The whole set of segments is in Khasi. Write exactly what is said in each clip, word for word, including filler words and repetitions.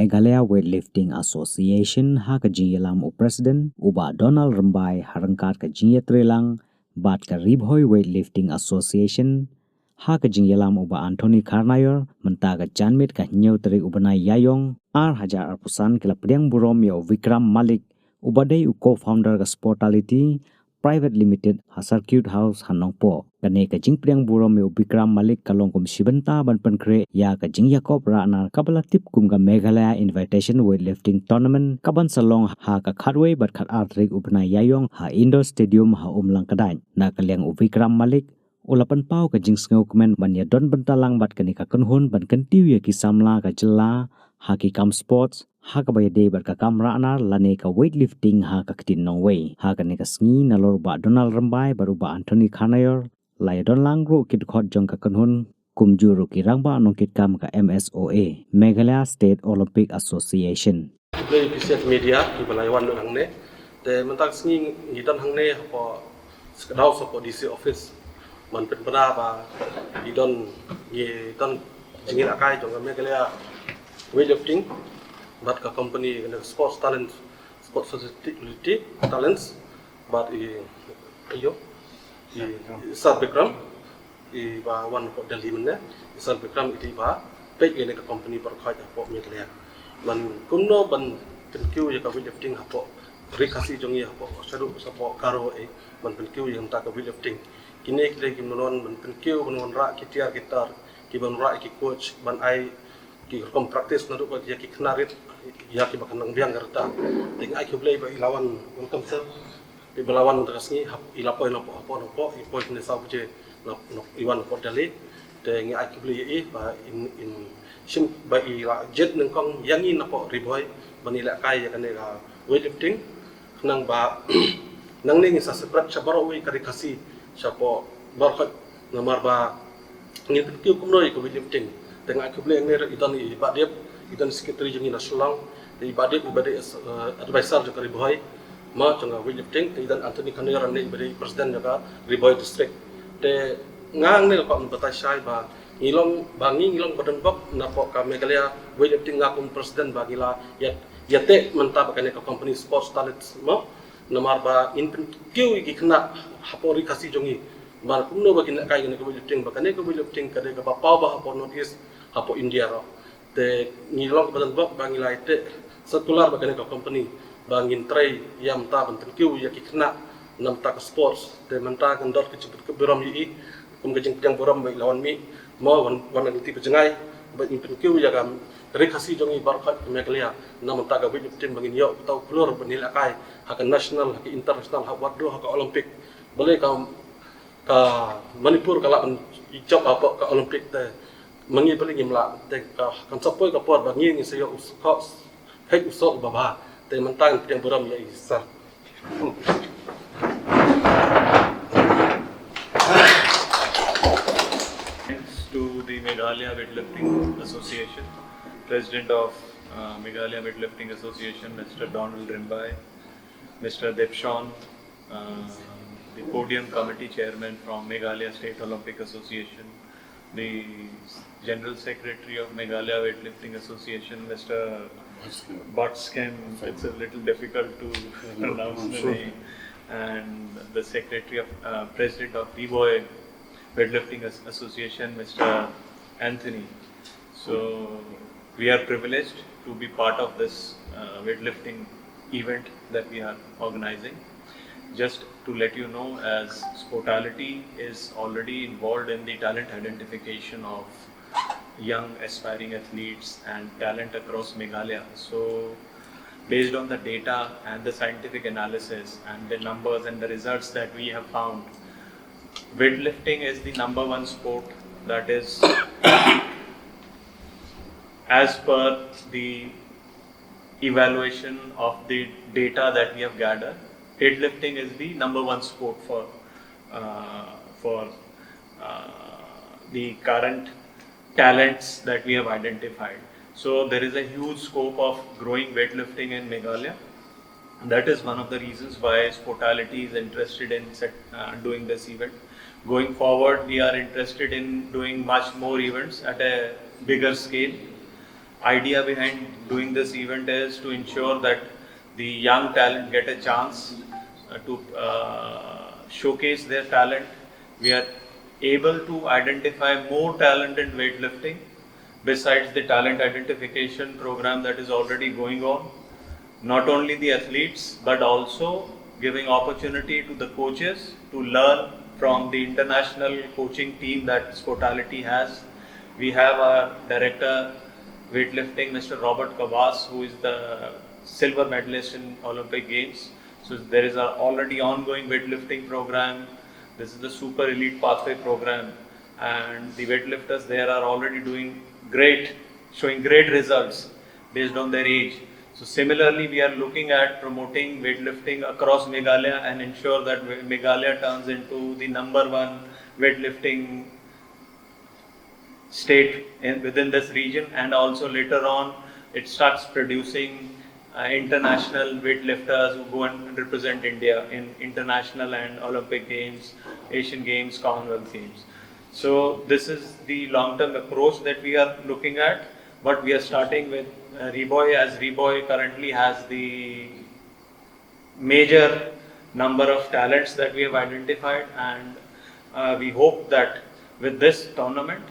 Meghalaya Weightlifting Association ha ka jingïalam u President u Bah Donald Rymbai ha ryngkat ka jingïatreilang bad ka Ri Bhoi Weightlifting Association ha ka jingïalam u Bah Anthony Kharnaior, mynta ka janmiet ka hynñiew tarik u bnai Ïaïong ar hajar arphew san ki la pdiang burom ïa u Vikram Malik uba dei u co-founder ka Sportality Private Limited ha Circuit House ha Nongpoh. Kane ka jingpdiang burom ïa u Vikram Malik ka long kum shi bynta ban pynkhreh ïa ka jingïakop rah nar kaba la tip kum ka Meghalaya Invitation Weightlifting Tournament kaban sa long ha ka khatwei bad khatar tarik u bnai Ïaïong ha Indoor Stadium ha Umlang Kdain. Na ka liang u Vikram Malik u la pynpaw ka jingsngewkmen ban ïadon bynta lang bad kane ka kynhun ban kyntiew ïa ki samla ka jylla ha ki kam sports ha kaba ïadei bad ka kam rah nar lane ka weightlifting ha ka ktien nongwei. Ha kane ka sngi nalor u Bah Donald Rymbai bad u Bah Anthony Kharnaior la ïadon lang ruh ki dkhot jong ka kynhun kumjuh ruh ki rangbah nongkitkam ka M S O A, Meghalaya State Olympic Association. Khublei ïa phi sha media kiba la wan hangne. Te mynta ka sngi ngi don hangne hapoh Skadau, hapoh D C office. Ban pynbna ba ngi don, ngi don jingïalehkai jong ka Meghalaya Weightlifting bad ka company ka Sports Talent, Sports Facility Talents bad i, ïa, i Sir Vikram. I ba wan hapoh Delhi mynne, i Sir Vikram i dei ba peit ïa kane ka company baroh khoit hapoh Meghalaya. Ban kumno ban pynkiew ïa ka weightlifting hapoh Ri Khasi jong ngi, hapoh shaduh shapoh Garo, eh, ban pynkiew ïa kata ka weightlifting. Kine ki dei ki ban wan ban pynkiew, ban wanrah ki tiar ki tar, ki ban wanrah ki coach, ban ai ki rukom practice naduh ba ïa ki khynnah rit ïa kiba kan nang biang ka rta. Te nga ai khublei ba i la wan, welcome sir. Te ba la wan mynta ka sngi, hap i la poi na poi, poi na poi, i poi kine saw baje na, na, i wan na poi Delhi. Te ngi ai khublei ïa i ba in, in shim ba i la jied nyngkong ïa ngi na poi Ri Bhoi ban ïalehkai ïa kane ka weightlifting. Khnang ba nangne ngin sa separate sha baroh wei ka Ri Khasi shapoh baroh khoit namar ba ngin pynkiew kumno ïa ka weightlifting. Te nga ai khublei hangne ruh i don i Bah Dip, i don secretary jong ngi na Shillong, te i Bah Dip iba dei, eh, advisor jong ka Ri Bhoi, ma jong ka weightlifting, te i don Anthony Kharnaior hangne iba dei president jong ka Ri Bhoi district. Te nga hangne nga kwah ban batai shai ba ngi long, ba ngi, ngi long ba donbok na pdeng ka Meghalaya weightlifting, nga kum president ba ngi la ïa, ïateh mynta bad kane ka company Sports Talent mo. Namar ba ngin pynkiew ïa ki khynnah hapoh Ri Khasi jong ngi ba kumno ba kin ïalehkai ïa kane ka weightlifting, ba kane ka weightlifting ka dei kaba paw bha hapoh North East, hapoh India ruh. Te ngi long ba donbok ba ngi la ïateh circular bad kane ka company ba ngin trei ïa mynta ban pynkiew ïa ki khynnah na bynta ka sports. Te mynta ngan don ka jingpynkhuid burom ïa i kum ka jingpdiang burom ba i la wan mih mo, wan, wan na ka lynti ba jngai ba ngin pynkiew ïa ka Ri Khasi jong ngi baroh khoit ka Meghalaya na bynta ka weightlifting ba ngin ïoh uta u khlur ban ïalehkai ha ka national, ha ka international, ha wat ruh ha ka Olympic. Balei ka, ka Manipur ka lah ban ïoh hapoh ka Olympic, te ma ngi balei ngim lah? Te ka, kan sa poi ka por ba ngi, ngi sa ïoh u soh, hei u soh uba bha. Te mynta ngan pdiang burom ïa i sir. Thanks to the Meghalaya Weightlifting Association, President of, uh, Meghalaya Weightlifting Association, Mister Donald Rymbai, Mister Debshon, uh, the podium committee chairman from Meghalaya State Olympic Association, the General Secretary of Meghalaya Weightlifting Association, Mister Butskin. It's a little difficult to pronounce the name. And the Secretary of, uh, President of Ri Bhoi Weightlifting As-, Association, Mister Anthony. So we are privileged to be part of this, uh, weightlifting event that we are organizing. Just to let you know, as Sportality is already involved in the talent identification of young aspiring athletes and talent across Meghalaya. So, based on the data and the scientific analysis and the numbers and the results that we have found, weightlifting is the number one sport that is, as per the evaluation of the data that we have gathered, weightlifting is the number one sport for, uh, for, uh, the current talents that we have identified. So there is a huge scope of growing weightlifting in Meghalaya. That is one of the reasons why Sportality is interested in set, uh, doing this event. Going forward, we are interested in doing much more events at a bigger scale. idea behind doing this event is to ensure that the young talent get a chance uh, to uh, showcase their talent. We are able to identify more talent in weightlifting besides the talent identification program that is already going on. Not only the athletes, but also giving opportunity to the coaches to learn from the international coaching team that Sportality has. We have our director weightlifting, Mister Robert Kabas, who is the silver medalist in Olympic Games. So there is a already ongoing weightlifting program. This is the Super Elite Pathway program, and the weightlifters there are already doing great, showing great results based on their age. So similarly, we are looking at promoting weightlifting across Meghalaya and ensure that Meghalaya turns into the number one weightlifting state in, within this region, and also later on it starts producing uh, international weightlifters who go and represent India in international and Olympic Games, Asian Games, Commonwealth Games. So this is the long-term approach that we are looking at, but we are starting with uh, Ri Bhoi, as Ri Bhoi currently has the major number of talents that we have identified, and uh, we hope that with this tournament,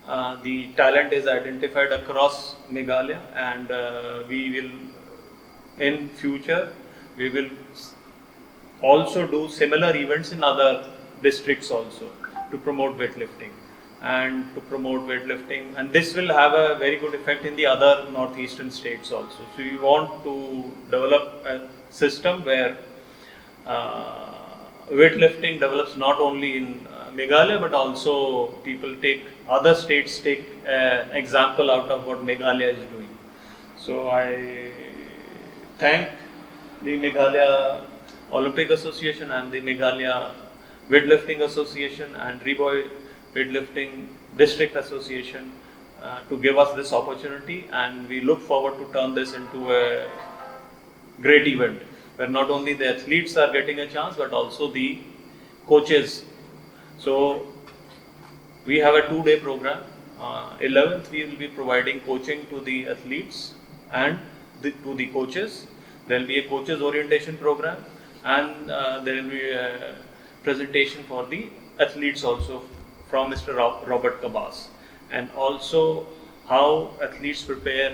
uh, the talent is identified across Meghalaya, and uh, we will, in future, we will also do similar events in other districts also to promote weightlifting and to promote weightlifting, and this will have a very good effect in the other northeastern states also. So we want to develop a system where uh, weightlifting develops not only in uh, Meghalaya, but also people take, other states take an example out of what Meghalaya is doing. So I thank the Meghalaya Olympic Association and the Meghalaya Weightlifting Association and Ri Bhoi Weightlifting District Association uh, to give us this opportunity, and we look forward to turn this into a great event where not only the athletes are getting a chance but also the coaches. So we have a two-day program. Uh, eleventh, we will be providing coaching to the athletes and the, to the coaches. There will be a coaches orientation program, and uh, there will be a presentation for the athletes also from Mister Rob- Robert Kabas, and also how athletes prepare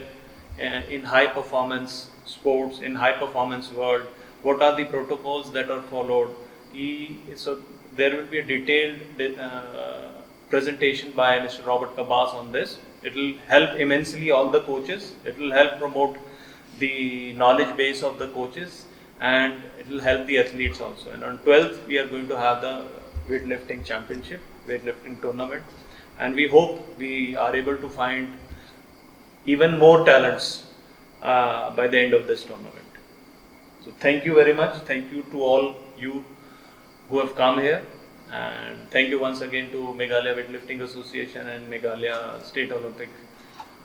uh, in high performance sports, in high performance world. What are the protocols that are followed? He, so there will be a detailed uh, presentation by Mister Robert Kabas on this. It will help immensely all the coaches. It will help promote the knowledge base of the coaches, and it will help the athletes also. And on twelfth, we are going to have the weightlifting championship, weightlifting tournament, and we hope we are able to find even more talents uh, by the end of this tournament. So thank you very much. Thank you to all you who have come here, and thank you once again to Meghalaya Weightlifting Association and Meghalaya State Olympic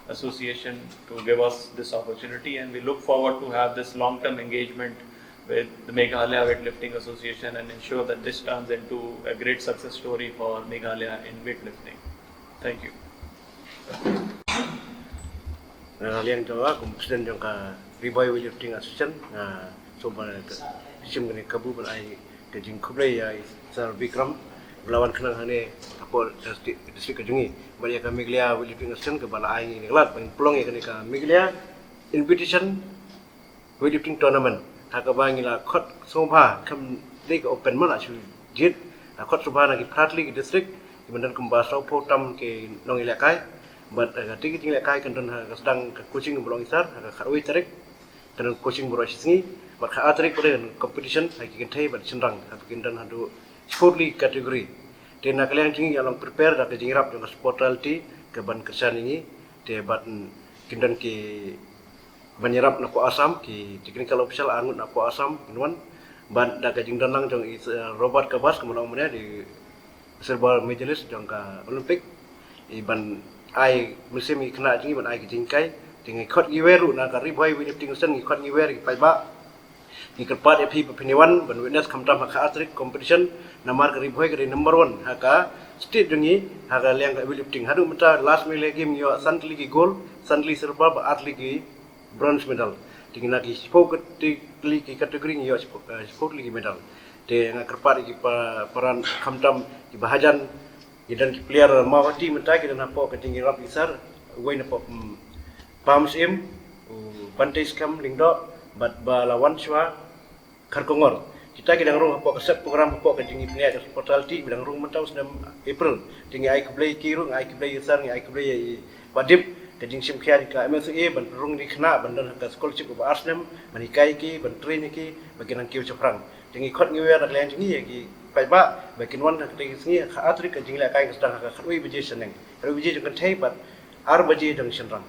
Association to give us this opportunity, and we look forward to have this long-term engagement with the Meghalaya Weightlifting Association and ensure that this turns into a great success story for Meghalaya in weightlifting. Thank you. Nga liang jong nga kum president jong ka Ri Bhoi Weightlifting Association, nga sumba ka shim kane kabu ban ai ka jingkhublei ïa i Sir Vikram ba la wan khnang hangne hapoh district ka jong ngi. Bad ïa ka Meghalaya Weightlifting Association kaba la ai ngi ne ka lad ban pynlong ïa kane ka Meghalaya Invitation Weightlifting Tournament ha kaba ngi la khot sngewbha, kam dei ka open, ma la shu jied, la khot sngewbha na ki phra tylli ki district kiban don kumba sawphew tam ki nongïalehkai. Bad ha kata ka jinglehkai kan don ha ka sdang ka coaching ba long i Sir ha ka khatwei tarik, kan don coaching baroh shi sngi. Bad khatar tarik pat kan don competition ha ki kynthei bad shynrang ha kin don haduh shiphew tylli ki category. Te na ka liang jong ngi ngi la long prepare da ka jingïarap jong ka Sportality kaban kyrshan ïa ngi. Te bad kin don ki ban ïarap na poh Assam, ki technical official arngut na poh Assam kin wan. Bad da ka jingdon lang jong i Robert Kabas kumba la ong mynne, di silver medalist jong ka Olympic, i ban ai mynsiem ïa ki khynnah jong ngi ban ai ki jinghikai. Te ngi khot ngi wer ruh na ka Ri Bhoi Weightlifting Association, ngi khot ngi wer ïa ki paidbah Ngi kyrpad ïa phi ba phin ïa wan ban witness khamtam ha ka archery competition, namar ka Ri Bhoi ka dei number one ha ka state jong ngi ha ka liang ka weightlifting. Haduh mynta last medley game ngi ïoh san tylli ki gold, san tylli silver bad ar tylli ki bronze medal. Te ngi na ki shiphew tylli ki category ngi ïoh shiphew, eh, shiphew tylli ki medal. Te nga kyrpad ïa ki pa-, paran khamtam ki ba hajan, ki don ki player Mawhati mynta ki don hapoh ka jingïarap ïa sar, uwei na pop, mm, Pam Syiem, u Bantei Skhem Lyngdoh, bad ba la wan shuwa Kharkongor. Kita ki dang rung hapoh ka set program hapoh ka jingïapynïaid ka hospitality, ki dang rung mynta u snem April. Te ngi ai khublei ki ruh, ngi ai khublei ïa sar, ngi ai khublei ïa i Bah Dip, ka jingshim khia jong ka M S A ban rung ïa ki khynnah ban don ha ka scholarship ba ar snem, ban hikai ki, ban train ïa ki ba kin nang kiew shaphrang. Te ngi khot ngi wer na ka liang jong ngi ïa ki paidbah ba kin wan ha kata ka sngi ha ka archery, ka jingleh kai ka sdang ha ka khatwei baje shaneng, khatwei baje jong kynthei bad ar baje jong shynrang.